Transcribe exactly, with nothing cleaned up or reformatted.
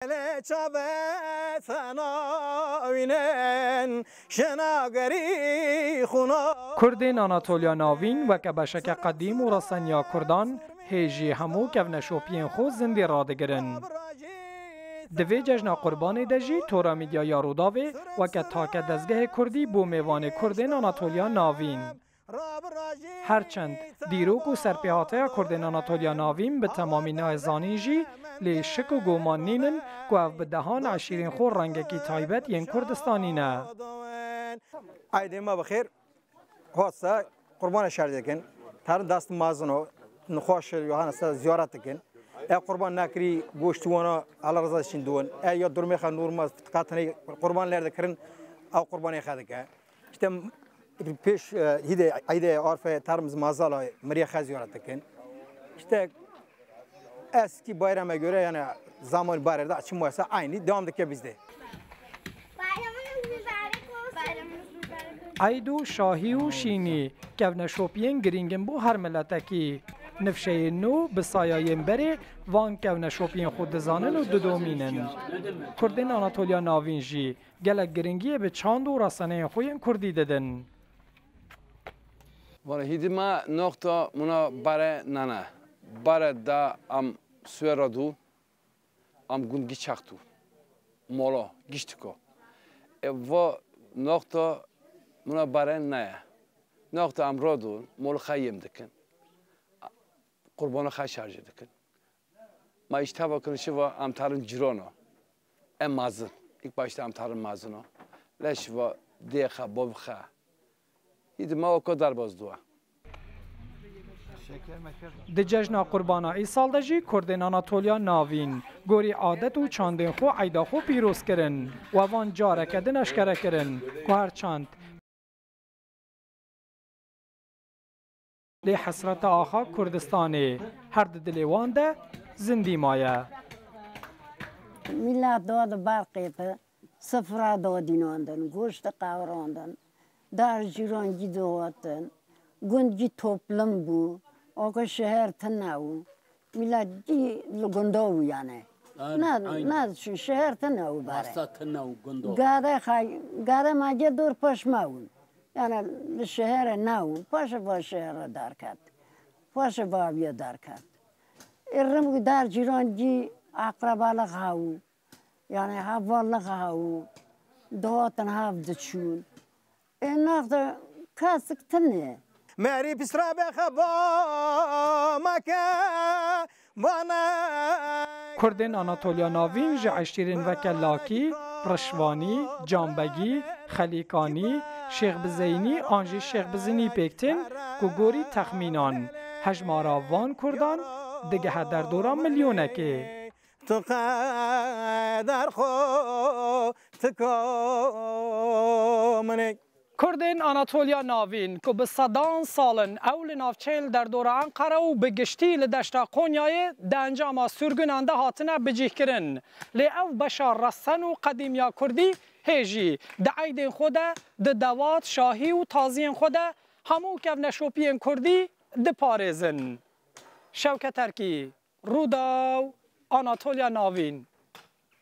Lê çavê te navînin, şinagerî xwina. Kurdên Anatoliya Navîn weke beşeke qedîm û reseniya Kurdan hê jî hemû kevneşopiyên xwe zindî radigirin. Di vê cejna Qurbanê de jî Tora Medya ya Rûdawê weke take dezgehê Kurdî bû mêvanê Kurdên Anatoliya Navîn. Her çend dîrok û serpêhateya Kurdên Anatoliya Navîn bi temamî nayê zanîn jî, lê şik û goman nînin ku ev bi dehan eşîrên xwe rengekî taybet yên Kurdistanî ne. Eydê me bi xêr. Hosa Qurbanê şercê dikin. Terin dest mazin o. Nixweş Yohanes te ziyaret dikin. E qurban nekirî goştî wana, Allah rıza için duwin. E ya durmê xe normal, qat tenê qurban lerde kirin, ew qurbanê xe dike. İşte pêş, e, hîdê, eydê Arfê termiz mazala miriyê xe ziyaret dikin. İşte eski bayrama göre yani zaman bayramda çi waysa aynı devam dike bizde. Bayramınız mübarek olsun. Bayramınız mübarek olsun. Eyd û şahî û şînî kevneşopiyên girîng in bo her miletekî. Nifşeyên nû bi sayayên berê van kevneşopiyên xwe dizanin û didomînin. Kurdên Anatoliya Navîn jî gelek giringiyê bi çand û reseneyên xwe yên kurdî didin. Vana hîdî me noxta muna bare nane. Bare da am suê ra dû, am gund gî çaxtû. Molo, giştiko. E vo noxta muna bare naye. Noxta am rodu, molo xeyim dikin. Qurbana xey şarjê dikin. Ma îşte va kirin şiva em tarin cirono. Em mazin. İlk başta em tarin mazino. Le şiva dê xe, bov xe. Hîdi ma oko derbaz dua. Di cejna Qurbana îsal de jî Kurdên Anatoliya Navîn gorî adet û çandên xwe eyda xwe pîroz kirin. We van careke din eşkere kirin ku her çand Lê hesreta axa Kurdistanê her di dilê wan de zindî maye. Mîla da di berqê de sifra dadînandin, goşt diqewrandin, dar cîran gî dihatin, gund gî toplum bû, aka şeher tune bû. Mîla gî li gunda bû yani. Aynen, ne, aynen. Ne şu şeher tune bû bare. Masa tune û gunda. Gare xay, gare ma gê dor paş ma bûn. Yani li şehere nabûn. Paşê va şehere derket. Paşê va aviye derket. Ê rim dar cîran gî akrabalık hawu. Yani hevallık hawu. Dihatin hav diçûn. Ê naxda kesik tune. Merî pisra be xeba make bana. Kurdên Anatoliya Navîn ji eşîrên weke Lakî, Rişvanî, Canbegî, Xelîkanî, Şêxbizeynî an jî Şêxbizinî pêk tên ku gorî texmînan hejmara van Kurdan digehe derdora milyonekê. Tu qeder xwe tika min ê. Kurdên Anatoliya Navîn ku bi sedan sal in ew li navçeyên li derdora Enqere û bi giştî li deşta Qonyayê di encama sûrgunan de hatine bicîhkirin. Lê ew beşa resen û qedîm ya kurdî hê jî di eydên xwe de, di dewat, şahî û taziyên xwe de hemû kevneşopiyên kurdî diparêzin. Şewket Erkî, Rûdaw, Anatoliya Navîn.